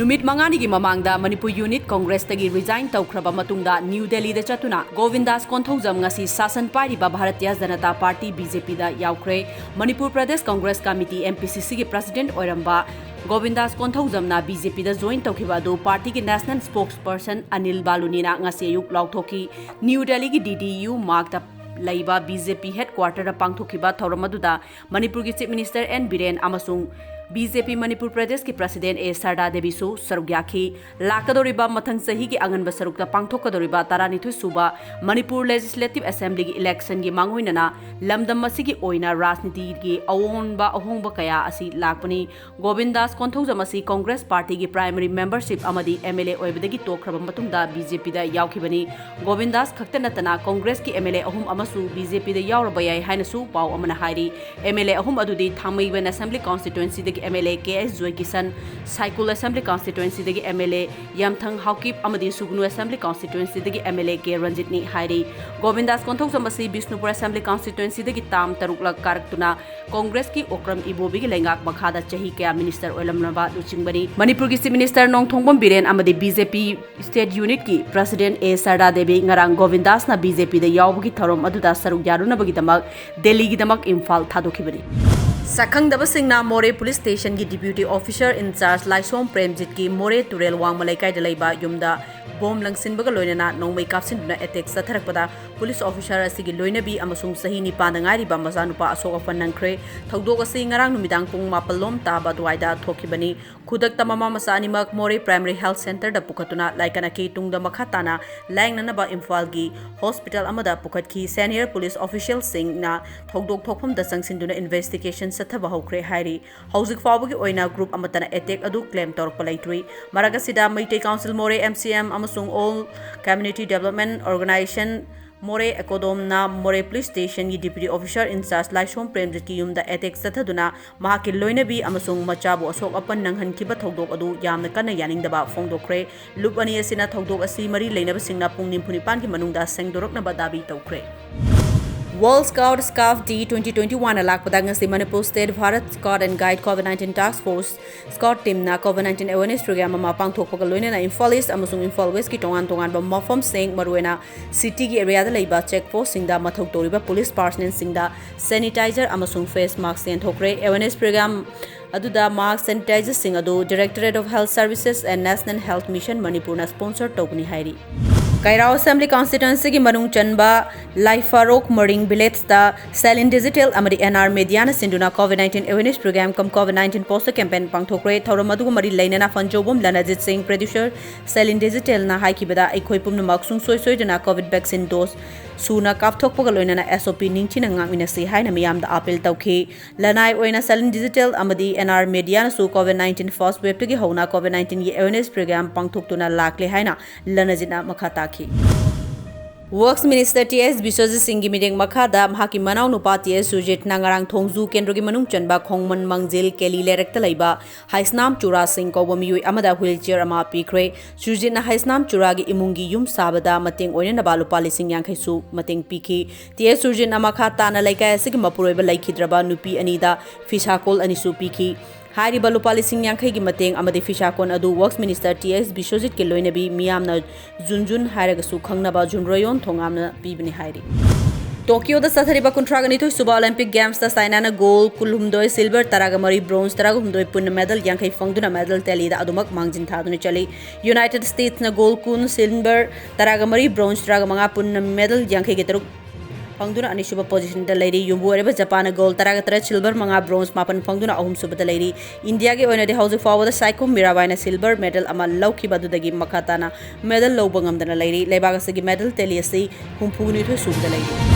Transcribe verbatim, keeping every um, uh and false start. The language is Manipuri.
ꯅꯨꯃꯤꯠ ꯃꯉꯥꯅꯤꯒꯤ ꯃꯃꯥꯡꯗ ꯃꯅꯤꯄꯨꯔ ꯌꯨꯅꯤꯠ ꯀꯣꯡꯒ꯭ꯔꯦꯁꯇꯒꯤ resign ꯇꯧꯈ꯭ꯔꯕ ꯃꯇꯨꯡꯗ ꯅ꯭ꯌꯨ ꯗꯦꯜꯂꯤꯗ ꯆꯠꯇꯨꯅ ꯒꯣꯕꯤꯟꯗꯥꯁ ꯀꯣꯟꯊꯧꯖꯝ ꯉꯁꯤ ꯁꯥꯁꯟ ꯄꯥꯏꯔꯤꯕ ꯚꯥꯔꯇꯤꯌ ꯖꯅꯇꯥ ꯄꯥꯔꯇꯤ, BJPꯗ ꯌꯥꯎꯈ꯭ꯔꯦ꯫ ꯃꯅꯤꯄꯨꯔ ꯄ꯭ꯔꯗꯦꯁ ꯀꯣꯡꯒ꯭ꯔꯦꯁ ꯀꯃꯤꯇꯤ, MPCCꯒꯤ president ꯑꯣꯏꯔꯝꯕ ꯒꯣꯕꯤꯟꯗꯥꯁ ꯀꯣꯟꯊꯧꯖꯝꯅ BJPꯗ join ꯇꯧꯈꯤꯕ ꯑꯗꯨ ꯄꯥꯔꯇꯤꯒꯤ national spokesperson ꯑꯅꯤꯜ ꯕꯥꯂꯨꯅꯤꯅ ꯉꯁꯤ ꯑꯌꯨꯛ ꯂꯥꯎꯊꯣꯛꯈꯤ꯫ ꯅ꯭ꯌꯨ ꯗꯦꯜꯂꯤꯒꯤ DDU ꯃꯥꯔꯒꯇ ꯂꯩꯕ BJP headquarterꯗ ꯄꯥꯡꯊꯣꯛꯈꯤꯕ ꯊꯧꯔꯝ ꯑꯗꯨꯗ ꯃꯅꯤꯄꯨꯔꯒꯤ Chief Minister N ꯕꯤꯔꯦꯟ ꯑꯃꯁꯨꯡ BJP ꯃꯅꯤꯄꯨꯔ ꯄ꯭ꯔꯗꯦꯁꯀꯤ president ꯑꯦ ꯁꯔꯗꯥ ꯗꯦꯕꯤꯁꯨ ꯁꯔꯨꯛ ꯌꯥꯈꯤ꯫ ꯂꯥꯛꯀꯗꯧꯔꯤꯕ ꯃꯊꯪ ꯆꯍꯤꯒꯤ ꯑꯉꯟꯕ ꯁꯔꯨꯛꯇ ꯄꯥꯡꯊꯣꯛꯀꯗꯧꯔꯤꯕ ꯇꯔꯥꯅꯤꯊꯣꯏ ꯁꯨꯕ ꯃꯅꯤꯄꯨꯔ Legislative Assemblyꯒꯤ electionꯒꯤ ꯃꯥꯡꯑꯣꯏꯅꯅ ꯂꯝꯗꯝ ꯑꯁꯤꯒꯤ ꯑꯣꯏꯅ ꯔꯥꯖꯅꯤꯇꯤꯒꯤ ꯑꯑꯣꯟꯕ ꯑꯍꯣꯡꯕ ꯀꯌꯥ ꯑꯁꯤ ꯂꯥꯛꯄꯅꯤ꯫ ꯒꯣꯕꯤꯟꯗꯥꯁ ꯀꯣꯟꯊꯧꯖꯝ ꯑꯁꯤ ꯀꯣꯡꯒ꯭ꯔꯦꯁ ꯄꯥꯔꯇꯤꯒꯤ primary membership ꯑꯃꯗꯤ MLA ꯑꯣꯏꯕꯗꯒꯤ ꯇꯣꯛꯈ꯭ꯔꯕ ꯃꯇꯨꯡꯗ BJPꯗ ꯌꯥꯎꯈꯤꯕꯅꯤ꯫ ꯒꯣꯕꯤꯟꯗꯥꯁ ꯈꯛꯇ ꯅꯠꯇꯅ ꯀꯣꯡꯒ꯭ꯔꯦꯁꯀꯤ MLA ꯑꯍꯨꯝ ꯑꯃꯁꯨ BJPꯗ ꯌꯥꯎꯔꯕ ꯌꯥꯏ ꯍꯥꯏꯅꯁꯨ ꯄꯥꯎ ꯑꯃꯅ ꯍꯥꯏꯔꯤ꯫ MLA ꯑꯍꯨꯝ ꯑꯗꯨꯗꯤ ꯊꯥꯡꯃꯩꯕꯟ Assembly Constituencyꯗꯒꯤ MLA ꯀꯦ ꯑꯦꯁ ꯖꯣꯏꯀꯤꯁꯟ, ꯁꯥꯏꯀꯨꯜ Assembly Constituencyꯗꯒꯤ MLA ꯌꯥꯝꯊꯪ ꯍꯥꯎꯀꯤꯞ ꯑꯃꯗꯤ ꯁꯨꯒꯅꯨ Assembly Constituencyꯗꯒꯤ MLA ꯀꯦ ꯔꯟꯖꯤꯠꯅꯤ ꯍꯥꯏꯔꯤ꯫ ꯒꯣꯕꯤꯟꯗꯥꯁ ꯀꯣꯟꯊꯧꯖꯝ ꯑꯁꯤ ꯕꯤꯁꯅꯨꯄꯨꯔ Assembly Constituencyꯗꯒꯤ term ꯇꯔꯨꯛꯂꯛ ꯀꯥꯔꯛꯇꯨꯅ ꯀꯣꯡꯒ꯭ꯔꯦꯁꯀꯤ ꯑꯣꯀ꯭ꯔꯝ ꯏꯕꯣꯕꯤꯒꯤ ꯂꯩꯉꯥꯛ ꯃꯈꯥꯗ ꯆꯍꯤ ꯀꯌꯥ minister ꯑꯣꯏꯔꯝꯂꯕ ꯂꯨꯆꯤꯡꯕꯅꯤ꯫ ꯃꯅꯤꯄꯨꯔꯒꯤ Chief Minister ꯅꯣꯡꯊꯣꯡꯕꯝ ꯕꯤꯔꯦꯟ ꯑꯃꯗꯤ BJP state unitꯀꯤ president ꯑꯦ ꯁꯔꯗꯥ ꯗꯦꯕꯤ ꯉꯔꯥꯡ ꯒꯣꯕꯤꯟꯗꯥꯁꯅ BJPꯗ ꯌꯥꯎꯕꯒꯤ ꯊꯧꯔꯝ ꯑꯗꯨꯗ ꯁꯔꯨꯛ ꯌꯥꯔꯨꯅꯕꯒꯤꯗꯃꯛ ꯗꯦꯜꯂꯤꯒꯤꯗꯃꯛ ꯏꯝꯐꯥꯜ ꯊꯥꯗꯣꯛꯈꯤꯕꯅꯤ꯫ ꯁꯛꯈꯪꯗꯕꯁꯤꯡꯅ ꯃꯣꯔꯦ police stationꯒꯤ deputy officer in charge ꯂꯥꯏꯁꯣꯝ ꯄ꯭ꯔꯦꯝꯖꯤꯠꯀꯤ ꯃꯣꯔꯦ ꯇꯨꯔꯦꯜ ꯋꯥꯡꯃ ꯂꯩꯀꯥꯏꯗ ꯂꯩꯕ ꯌꯨꯝꯗ bomb ꯂꯪꯁꯤꯟꯕꯒ ꯂꯣꯏꯅꯅ ꯅꯣꯡꯃꯩ ꯀꯥꯞꯁꯤꯟꯗꯨꯅ attack ꯆꯠꯊꯔꯛꯄꯗ police officer ꯑꯁꯤꯒꯤ ꯂꯣꯏꯅꯕꯤ ꯑꯃꯁꯨꯡ ꯆꯍꯤ ꯅꯤꯄꯥꯟꯗ ꯉꯥꯏꯔꯤꯕ ꯃꯆꯥꯅꯨꯄꯥ ꯑꯁꯣꯛ ꯑꯄꯟ ꯅꯪꯈ꯭ꯔꯦ꯫ ꯊꯧꯗꯣꯛ ꯑꯁꯤ ꯉꯔꯥꯡ ꯅꯨꯃꯤꯗꯥꯡ ꯄꯨꯡ ꯃꯥꯄꯜ ꯂꯣꯝ ꯇꯥꯕ ꯑꯗꯨꯋꯥꯏꯗ ꯊꯣꯛꯈꯤꯕꯅꯤ꯫ ꯈꯨꯗꯛꯇ ꯃꯃꯥ ꯃꯆꯥ ꯑꯅꯤꯃꯛ ꯃꯣꯔꯦ Primary Health Centreꯗ ꯄꯨꯈꯠꯇꯨꯅ ꯂꯥꯏꯀꯠꯅꯈꯤ꯫ ꯇꯨꯡꯗ ꯃꯈꯥ ꯇꯥꯅ ꯂꯥꯌꯦꯡꯅꯅꯕ ꯏꯝꯐꯥꯜꯒꯤ hospital ꯑꯃꯗ ꯄꯨꯈꯠꯈꯤ꯫ Senior police officialꯁꯤꯡꯅ ꯊꯧꯗꯣꯛ ꯊꯣꯛꯐꯝꯗ ꯆꯪꯁꯤꯟꯗꯨꯅ investigation ꯆꯠꯊꯕ ꯍꯧꯈ꯭ꯔꯦ ꯍꯥꯏꯔꯤ꯫ ꯍꯧꯖꯤꯛ ꯐꯥꯎꯕꯒꯤ ꯑꯣꯏꯅ group ꯑꯃꯠꯇꯅ attack ꯑꯗꯨ claim ꯇꯧꯔꯛꯄ ꯂꯩꯇ꯭ꯔꯤ꯫ ꯃꯔꯛ ꯑꯁꯤꯗ ꯃꯩꯇꯩ Council ꯃꯣꯔꯦ, MCM ꯑꯃꯁꯨꯡ All Community Development Organisation ꯃꯣꯔꯦ, ꯑꯦꯀꯣꯗꯣꯝꯅ ꯃꯣꯔꯦ police stationꯒꯤ deputy officer in charge ꯂꯥꯏꯁꯣꯝ ꯄ꯭ꯔꯦꯝꯖꯤꯠꯀꯤ ꯌꯨꯝꯗ attack ꯆꯠꯊꯗꯨꯅ ꯃꯍꯥꯛꯀꯤ ꯂꯣꯏꯅꯕꯤ ꯑꯃꯁꯨꯡ ꯃꯆꯥꯕꯨ ꯑꯁꯣꯛ ꯑꯄꯟ ꯅꯪꯍꯟꯈꯤꯕ ꯊꯧꯗꯣꯛ ꯑꯗꯨ ꯌꯥꯝꯅ ꯀꯟꯅ ꯌꯥꯅꯤꯡꯗꯕ ꯐꯣꯡꯗꯣꯛꯈ꯭ꯔꯦ꯫ ꯂꯨꯞ ꯑꯅꯤ ꯑꯁꯤꯅ ꯊꯧꯗꯣꯛ ꯑꯁꯤ ꯃꯔꯤ ꯂꯩꯅꯕꯁꯤꯡꯅ ꯄꯨꯡ ꯅꯤꯐꯨ ꯅꯤꯄꯥꯟꯒꯤ ꯃꯅꯨꯡꯗ ꯁꯦꯡꯗꯣꯔꯛꯅꯕ ꯗꯥꯕꯤ ꯇꯧꯈ꯭ꯔꯦ꯫ World Scout SCAF Day twenty twenty-one ꯂꯥꯛꯄꯗ ꯉꯁꯤ Manipur State Bharat Scout and Guide COVID nineteen Task Force Scout Teamꯅ COVID nineteen Awareness Program ꯑꯃ ꯄꯥꯡꯊꯣꯛꯄꯒ ꯂꯣꯏꯅꯅ ꯏꯝꯐꯥꯜ East ꯑꯃꯁꯨꯡ ꯏꯝꯐꯥꯜ Westꯀꯤ ꯇꯣꯉꯥꯟ ꯇꯣꯉꯥꯟꯕ ꯃꯐꯝꯁꯤꯡ, ꯃꯔꯨꯑꯣꯏꯅ cityꯒꯤ areaꯗ ꯂꯩꯕ check postꯁꯤꯡꯗ ꯃꯊꯧ ꯇꯧꯔꯤꯕ police personnelꯁꯤꯡꯗ sanitizer ꯑꯃꯁꯨꯡ face mask ꯌꯦꯟꯊꯣꯛꯈ꯭ꯔꯦ꯫ Awareness program ꯑꯗꯨꯗ mask, sanitizerꯁꯤꯡ ꯑꯗꯨ Directorate of Health Services and National Health Mission ꯃꯅꯤꯄꯨꯔꯅ sponsor ꯇꯧꯕꯅꯤ ꯍꯥꯏꯔꯤ꯫ ꯀꯩꯔꯥꯎ Assembly Constituencyꯒꯤ ꯃꯅꯨꯡ ꯆꯟꯕ ꯂꯥꯏꯐꯥꯔꯣꯛ ꯃꯔꯤꯡ villageꯇ Salin Digital ꯑꯃꯗꯤ NR Mediaꯅ ꯁꯤꯟꯗꯨꯅ COVID nineteen Awareness Program cum COVID nineteen Poster Campaign ꯄꯥꯡꯊꯣꯛꯈ꯭ꯔꯦ꯫ ꯊꯧꯔꯝ ꯑꯗꯨꯒ ꯃꯔꯤ ꯂꯩꯅꯅ ꯐꯟꯖꯧꯕꯝ ꯂꯅꯖꯤꯠ ꯁꯤꯡ, producer Salin Digitalꯅ ꯍꯥꯏꯈꯤꯕꯗ, ꯑꯩꯈꯣꯏ ꯄꯨꯝꯅꯃꯛ ꯁꯨꯡꯁꯣꯏ ꯁꯣꯏꯗꯅ COVID vaccine dose ꯁꯨꯅ ꯀꯥꯞꯊꯣꯛꯄꯒ ꯂꯣꯏꯅꯅ SOP ꯅꯤꯡꯊꯤꯅ ꯉꯥꯛꯃꯤꯟꯅꯁꯤ ꯍꯥꯏꯅ ꯃꯤꯌꯥꯝꯗ appeal ꯇꯧꯈꯤ꯫ ꯂꯅꯥꯏ ꯑꯣꯏꯅ Salin Digital ꯑꯃꯗꯤ NR Mediaꯅꯁꯨ COVID nineteen first waveꯇꯒꯤ ꯍꯧꯅ COVID nineteenꯒꯤ awareness program ꯄꯥꯡꯊꯣꯛꯇꯨꯅ ꯂꯥꯛꯂꯦ ꯍꯥꯏꯅ ꯂꯅꯖꯤꯠꯅ ꯃꯈꯥ ꯇꯥꯈꯤ꯫ Works Minister T S Biswajit ꯁꯤꯡꯒꯤ ꯃꯤꯠꯌꯦꯡ ꯃꯈꯥꯗ ꯃꯍꯥꯛꯀꯤ ꯃꯅꯥꯎꯅꯨꯄꯥ T S ꯁꯨꯔꯖꯤꯠꯅ ꯉꯔꯥꯡ ꯊꯣꯡꯖꯨ ꯀꯦꯟꯗ꯭ꯔꯒꯤ ꯃꯅꯨꯡ ꯆꯟꯕ ꯈꯣꯡꯃꯟ ꯃꯥꯡꯖꯤꯜ ꯀꯦꯂꯤ ꯂꯩꯔꯛꯇ ꯂꯩꯕ ꯍꯩꯁꯅꯥꯝ ꯆꯨꯔꯥ ꯁꯤꯡ ꯀꯧꯕ ꯃꯤꯑꯣꯏ ꯑꯃꯗ wheelchair ꯑꯃ ꯄꯤꯈ꯭ꯔꯦ꯫ ꯁꯨꯔꯖꯤꯠꯅ ꯍꯩꯁꯅꯥꯝ ꯆꯨꯔꯥꯒꯤ ꯏꯃꯨꯡꯒꯤ ꯌꯨꯝ ꯁꯥꯕꯗ ꯃꯇꯦꯡ ꯑꯣꯏꯅꯅꯕ ꯂꯨꯄꯥ ꯂꯤꯁꯤꯡ ꯌꯥꯡꯈꯩꯁꯨ ꯃꯇꯦꯡ ꯄꯤꯈꯤ꯫ T S ꯁꯨꯔꯖꯤꯠꯅ ꯃꯈꯥ ꯇꯥꯅ ꯂꯩꯀꯥꯏ ꯑꯁꯤꯒꯤ ꯃꯄꯨꯔꯣꯏꯕ ꯂꯩꯈꯤꯗ꯭ꯔꯕ ꯅꯨꯄꯤ ꯑꯅꯤꯗ ꯐꯤꯁꯥꯀꯣꯜ ꯑꯅꯤꯁꯨ ꯄꯤꯈꯤ꯫ ꯍꯥꯏꯔꯤꯕ ꯂꯨꯄꯥ ꯂꯤꯁꯤꯡ ꯌꯥꯡꯈꯩꯒꯤ ꯃꯇꯦꯡ ꯑꯃꯗꯤ ꯐꯤꯁꯥꯀꯣꯟ ꯑꯗꯨ Works Minister T S ꯕꯤꯁ꯭ꯋꯖꯤꯠꯀꯤ ꯂꯣꯏꯅꯕꯤ, ꯃꯤꯌꯥꯝꯅ ꯖꯨꯟꯖꯨꯟ ꯍꯥꯏꯔꯒꯁꯨ ꯈꯪꯅꯕ ꯖꯨꯟꯔꯣꯌꯣꯟ ꯊꯣꯉꯥꯝꯅ ꯄꯤꯕꯅꯤ ꯍꯥꯏꯔꯤ꯫ ꯇꯣꯀꯤꯌꯣꯗ ꯆꯠꯊꯔꯤꯕ ꯀꯨꯟꯊ꯭ꯔꯥꯒ ꯅꯤꯊꯣꯏ ꯁꯨꯕ Olympic Gamesꯇ ꯆꯥꯏꯅꯥꯅ gold ꯀꯨꯟꯍꯨꯝꯗꯣꯏ, silver ꯇꯔꯥꯒ ꯃꯔꯤ, bronze ꯇꯔꯥꯒ ꯍꯨꯝꯗꯣꯏ, ꯄꯨꯟꯅ medal ꯌꯥꯡꯈꯩ ꯐꯪꯗꯨꯅ medal tallyꯗ ꯑꯗꯨꯃꯛ ꯃꯥꯡꯖꯤꯟ ꯊꯥꯗꯨꯅ ꯆꯠꯂꯤ꯫ United Statesꯅ gold ꯀꯨꯟ, silver ꯇꯔꯥꯒ ꯃꯔꯤ, bronze ꯇꯔꯥꯒ ꯃꯉꯥ, ꯄꯨꯟꯅ medal ꯌꯥꯡꯈꯩꯒ ꯇꯔꯨꯛ ꯐꯪꯗꯨꯅ ꯑꯅꯤꯁꯨꯕ positionꯗ ꯂꯩꯔꯤ꯫ ꯌꯨꯝꯕꯨ ꯑꯣꯏꯔꯤꯕ ꯖꯄꯥꯟꯅ gold ꯇꯔꯥꯒ ꯇꯔꯦꯠ, silver ꯃꯉꯥ, bronze ꯃꯥꯄꯟ ꯐꯪꯗꯨꯅ ꯑꯍꯨꯝꯁꯨꯕꯗ ꯂꯩꯔꯤ꯫ ꯏꯟꯗꯤꯌꯥꯒꯤ ꯑꯣꯏꯅꯗꯤ ꯍꯧꯖꯤꯛ ꯐꯥꯎꯕꯗ ꯁꯥꯏꯈꯣꯝ ꯃꯤꯔꯥꯕꯥꯏꯅ silver medal ꯑꯃ ꯂꯧꯈꯤꯕ ꯑꯗꯨꯗꯒꯤ ꯃꯈꯥ ꯇꯥꯅ medal ꯂꯧꯕ ꯉꯝꯗꯅ ꯂꯩꯔꯤ꯫ ꯂꯩꯕꯥꯛ ꯑꯁꯤꯒꯤ medal tally ꯑꯁꯤ ꯍꯨꯝꯐꯨꯅꯤꯊꯣꯏ ꯁꯨꯕꯗ ꯂꯩꯔꯤ꯫